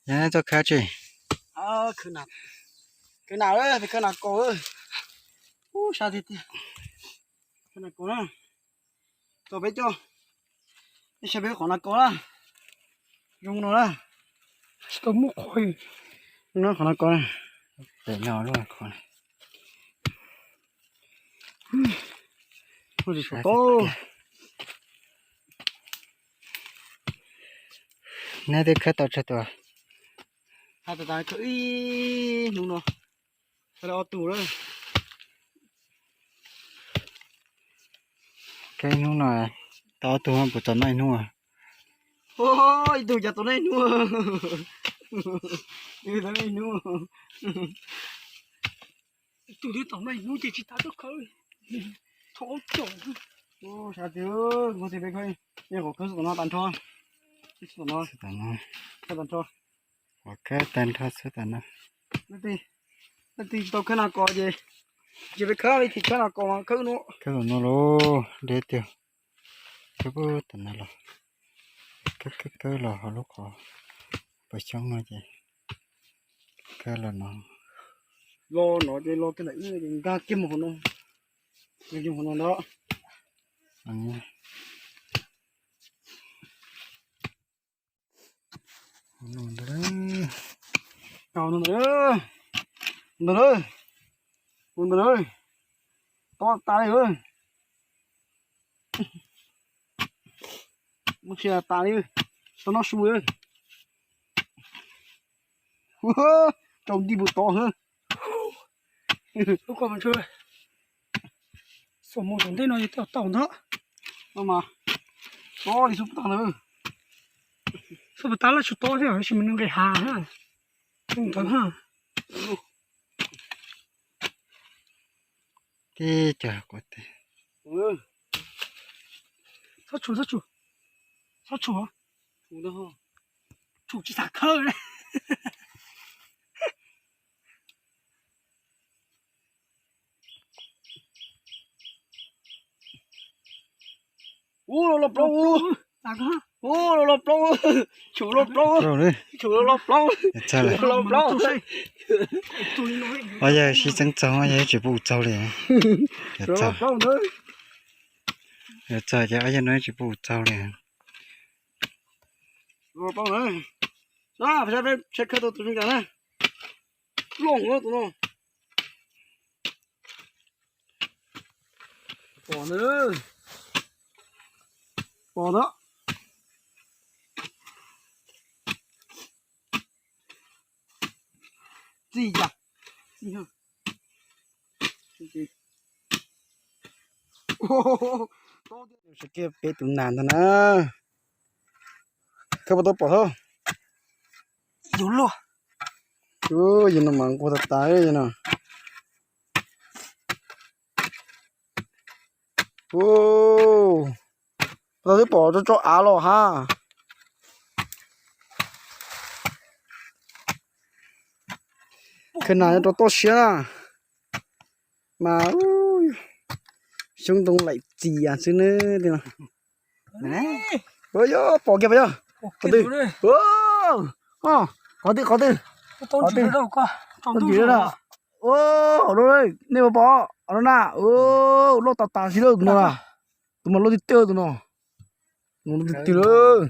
Yog nej tuaj khawb tsi? Khawb nas, khawb nas, peb khawb nas kaus. Ub, sab tiag tiag. Khawb nas kaus na. Tos peb coj, peb saib peb qhov nas kaus na. Zoo no na. Tsis tau muaj qhov. Zoo no qhov nas kaus na. Pem no lub qhov. Ub, tsis tau. Neb twb khawb tau tsawg tus? Hais tas tas khawb ib hnub no, khawb ob tug lawm. Khawb ib hnub no, tau ob tug puas txaus noj ib hnub? Ib tug cas tau noj ib hnub. Ib tug tau noj ib hnub. Ib tug twb tau noj ib hnub ces tsis tas tuaj khawb. Thov caum. Sab tiag, kuv tias peb khawb, nej qhov khawb xub tom no tag nrho. Xub tom no, khawb tag nrho. Qhov khawb tag nrho xub tom no. Leej twg tsis tau khawb nas kaus ces, ces peb khawb li thim khawb nas kaus mas khawb no. Khawb no lauj, deb tiag. Khawb puag tom no los, khawb khawb khawb los hauv lub qhov pawg xyoob no ces khawb los no. Los no ces los kiag ntawm wb ces nkag kiag mus hauv no. Nkag kiag mus hauv no ntag. Ntag, ntag, ntag, tob tas li. Muab sia tas li, tau noj su li. Tsaus nti puas tod xwb. Lub ko mas ntshe xuas mus tom ntej no yog tau tau ntag. Tob li xub puas tag ntawd. Xub puas tag lawm, tsis tob thiab, tab sis mas nws nqis hav na. Ntawd na. Tib co quav tes. Txhob tshum, txhob tshum, txhob tshum, tshum tsis xav khawb li. Ub, loj loj plaub. Ub, loj loj plaub. Tshum loj plaub. Tshum loj plaub. Loj plaub. Ob yawg sib txeeb txaug, ob yawg tsis pub txaug li. Yuav txaug, yuav txaug ces ob yawg no tsis pub txaug li. Loj plaub na. Peb khawb tau tus zoo cas na. Loj tus no. Pom ntag. Pom ntag. Txij yam. Txij. Sawv kiag peb tus nas ntag na. Khawb puas tau pom thab. Yus luaj. Yus no mas nquag tas tas li no. Puas tau twb pom tso tso av los hab. Khawb nas rau toj siab na. Mas xyoob ntoo laim txias xwb ne. Yog pom kiag pas yog. Qhov twg? Qhov twg, qhov twg? Qhov twg? Nej puas pom no na? Loj tas tas si lawm tus no. Tus mas loj tiag tiag tus no. Loj tiag tiag lawm.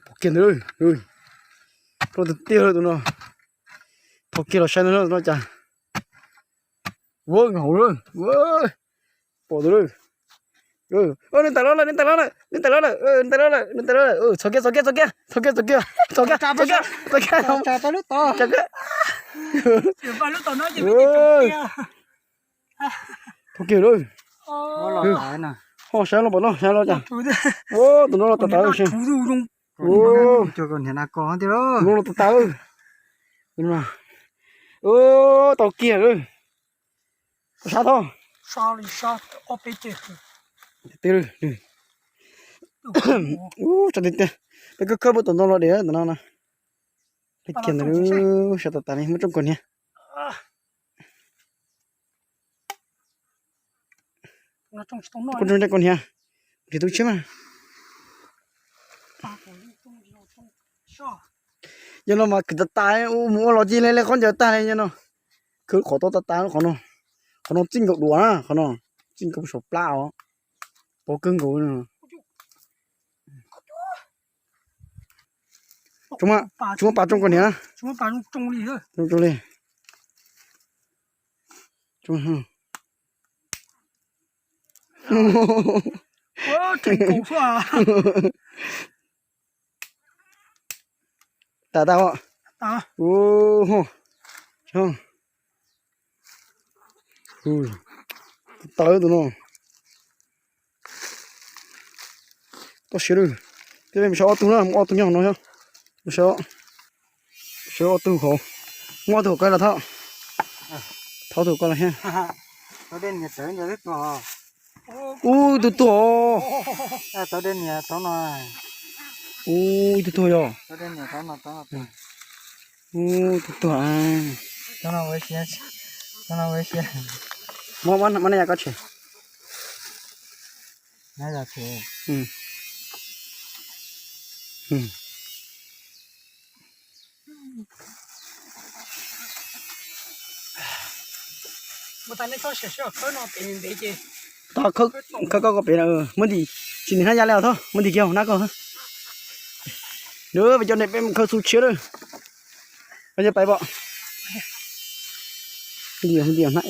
Pom kiag ntawd, loj tiag tiag lawm tus no. Thov kiag los saib ntawd no cas. Ua, hauv lawm. Pom tus lawm. Nws tawm los lawm, nws tawm los lawm, nws tawm los lawm, nws tawm los lawm, nws tawm los lawm. Txhos kiag, txhos kiag, txhos kiag, txhos kiag, txhos kiag, txhos kiag, txhos kiag, txhos kiag. Thov kiag lawm. Ho saib los pom no, saib los cas. Ua, tus no los tas tas si. Tus no los tas tas. Tau kiag lawm. Sab thoj. Ub, tso tiag tiag. Peb khawb khawb puag tom ntej los deb tom no na. Peb kiag ntawd, sab tas tas li, muab tsooj kaus hniav. Kuv tsooj kaus hniav, tsis tu tshiab mas. Yog no mas khwv tas tas, mus ua los ci li li khaub ncaws tag li yog no. Khwv qhov tau tas tas qhov no. Qhov no txij nkaus duav na, qhov no txij nkaus saum plab os. Pov kawg nkaus. Tsis muaj pas tsoo koj niam na. Zoo li. Tas tas. Tawv tus no. Tau siav lawm. Tej peb mus saib ob tug na, mus ob tug nyob no. Mus saib, saib ob tug hauv. Muaj ob tug hauv koj los thauj. Thauj tus koj los thiab. Ub, tus tuag. Ub, tus tuag yog. Ub, tus tuag. Muab, muab nej yam koj tshem. Tau, khawb koj koj pem na, muab ntim, tsis ntim hnab ya li os, thauj, muab ntim kiag hauv hnab koj. Lawv peb cov niam peb mus khawb xu tshiab lawm. Peb pais pom. Ntim, ntim hnab.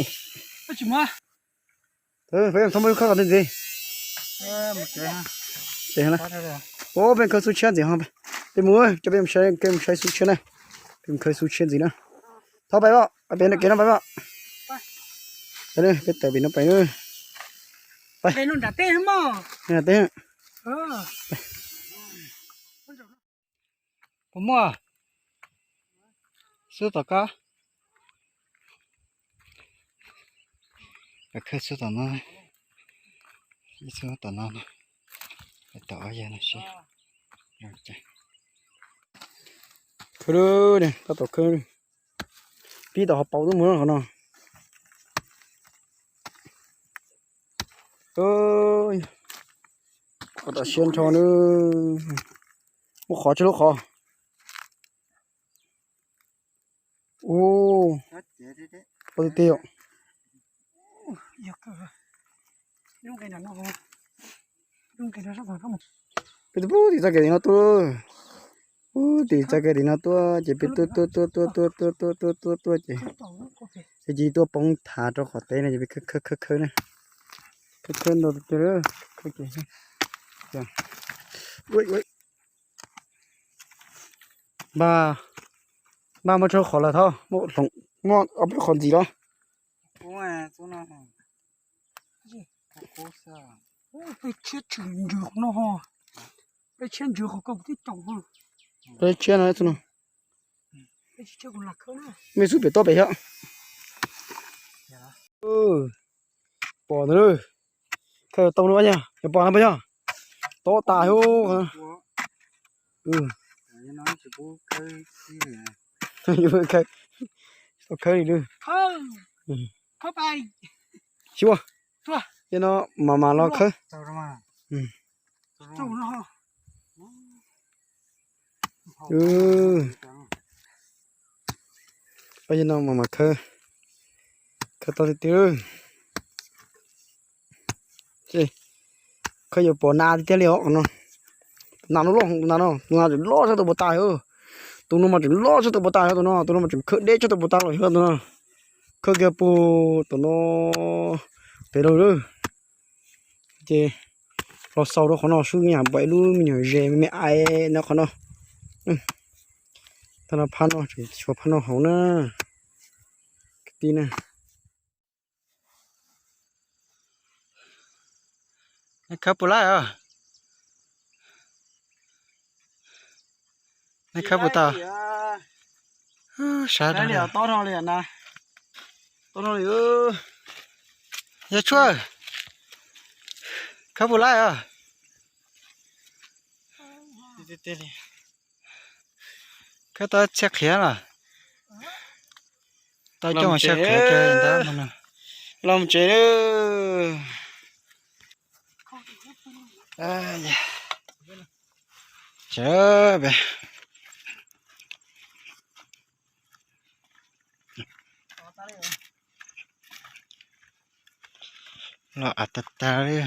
Peb txhob muab khawb qhov ntxiv. Ua peb khawb xu tshiab ntxiv ho. Peb mus, cov peb mus saib, peb mus saib xu tshiab na. Peb mus khawb xu tshiab ntxiv na. Thauj pais pom, peb kev no pais pom. Peb tawm pem no pais. Pais. Teb. Puas muaj? Xub tom kab. Khawb xub tom no, ib xub tom no, tom ob yag no seb. Khawb, tab tom khawb. Pib tom hauv paus twb mus qhov no. Qhov tom siab nrho na. Muaj qhov tsis lub qhov. Ua, ua tiag tiag yom. Peb tuaj pub tim txoj kev tim no tuaj. Pub tim txoj kev tim no tuaj ces peb tuaj tuaj tuaj tuaj tuaj tuaj tuaj tuaj tuaj tuaj ces, ces cia li tuaj poob thav rau qhov teb no ces peb khawb khawb khawb na. Khawb khawb ntau tiag tiag, khawb ces npaj, npaj muab tso qhov lawm thov, muab ob peb qhov ntxiv los. Peb tshiab tshwm ntsws qhov no ho. Peb tshiab ntsws qhov koj kuv twb caum ho. Peb tshiab no, no. Mej xub pem toj pem xwb. Pom ntawd, khawb tau no yog, yog pom no puas yog? Tob tas. Tsis khawb li lawm. Xyov, tej no mam mam los khawb. Peb no mam mam khawb, khawb tau tiag tiag. Khawb yuav pom nas tiag tiag li os no. Nas no loj, nas no, tus nas tseem loj tshaj tau puas tas. Tus no mas tseem loj tshaj tau puas tas, tus no, tus no mas tseem khawb deb tshaj tau puas tas los yog tus no. Khawb kiag puag tom no pem lawm. Ces los xaus rau qhov no xwb, nyam pom ib lub me nyuam ze me me aiv no qhov no. Tag no phab no tseem tshuav phab no hauv na. Kwv tij na. Khawb puas laij os? Nej khawb puas tau? Sab, yawg Tshuaj, khawb puas laij os? Khawb tau txhiab qhiav los? Tau coj mus txhiab qhiav rau ntab no. Los mus tsev. Tsav peb los av tag tag li.